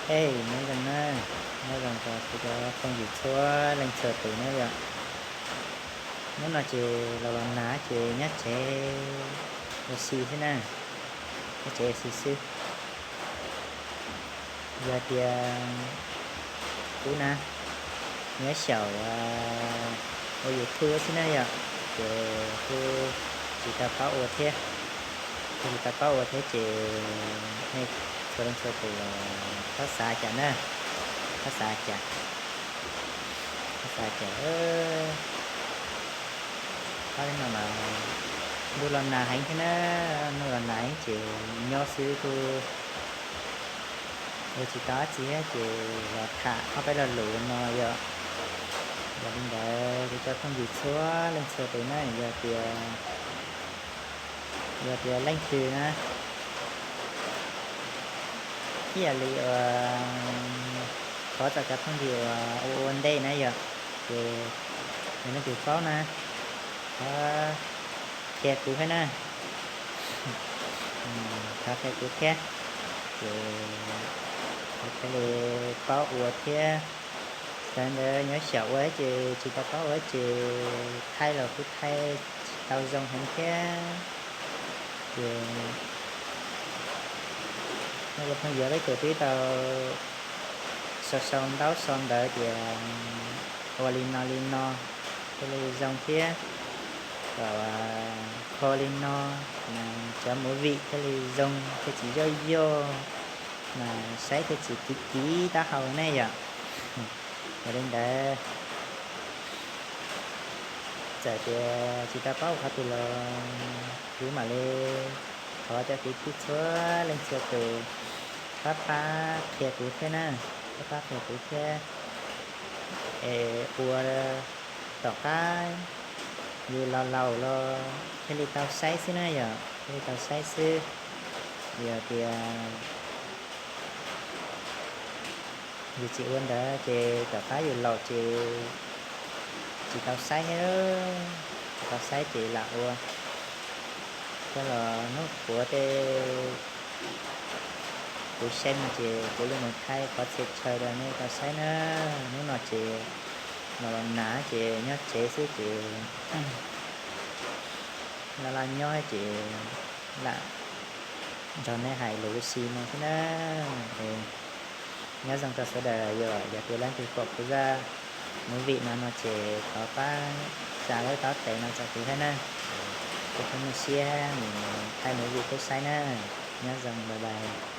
Ej, nyob zoo na, nyob zoo rau kuv cov phooj ywg txhua leej txhua tus na yom. Hnub no ces los los nag ces nyob tsev ua si xwb na, nyob tsev ua si xwb. Yog tias kuv na, nyob xyaum ua YouTube xwb na yom, ces kuv tsis tau paub ua thiab, kuv tsis tau paub ua thiab ces nej txhua leej txhua tus los txhob xav cas na, txhob xav cas, txhob xav cas. Pab li no mas ntuj los nag heev thiab na, ntuj los nag heev ces nyob xwb kuj ua tsis tau dab tsi thiab ces los tham ob peb lo lus no yom. Yog li ntawd kuv cov phooj ywg txhua leej txhua tus na, yog tias, yog tias leej twg na, ib yam li uas thov txog cov phooj ywg uas ua ua ntej na yom, ces yog leej twg paub na, thov qhia kuv thiab na, thov qhia kuv thiab, ces kuv thiaj li paub ua thiab. Sawv ntawd nyob xyaum ua ces tsis tau paub ua ces thaij los kuj thaij tsis tau zoo heev thiab. Ces nej cov phooj ywg peb kuj twb tau sau sau ntaub sau ntawv tias ua li no li no thiaj li zoo thiab, kom kho li no mas cov movie thiaj li zoo thiaj tsis yoj yoj, mas saib thiaj tsis kiv kiv taub hau ne yom. Yog li ntawd txawm tias tsis tau paub qhov twg los kuv mam li thov cov kwv tij txhua leej txhua tus pab pab qhia kuv thiab na, pab pab qhia kuv thiab, es ua tom qab yus laus laus los thiaj li tau saib xwb na yom, thiaj li tau saib xwb. Yog tias yus tsis ua ntawd ces tom qab yus laus ces tsis tau saib thiab, tsis tau saib ces lam ua. Coj los hnub puav tej kuv saib no ces kuv yuav mus thaij qhov txhia chaw rau nej tau saib na. Hnub no ces los los nag ces nyob tsev xwb ces los los nyob ces lam nrog nej hais lus ua si no xwb na. Nyob zoo rau sawv daws, yog tias leej twg pom kuv zaj movie no no ces thov pab tsa lub taub tes no txog kuv thiab na. Kuv thiaj muaj siab mus thaij movie pub saib na. Nyob zoo, bye bye.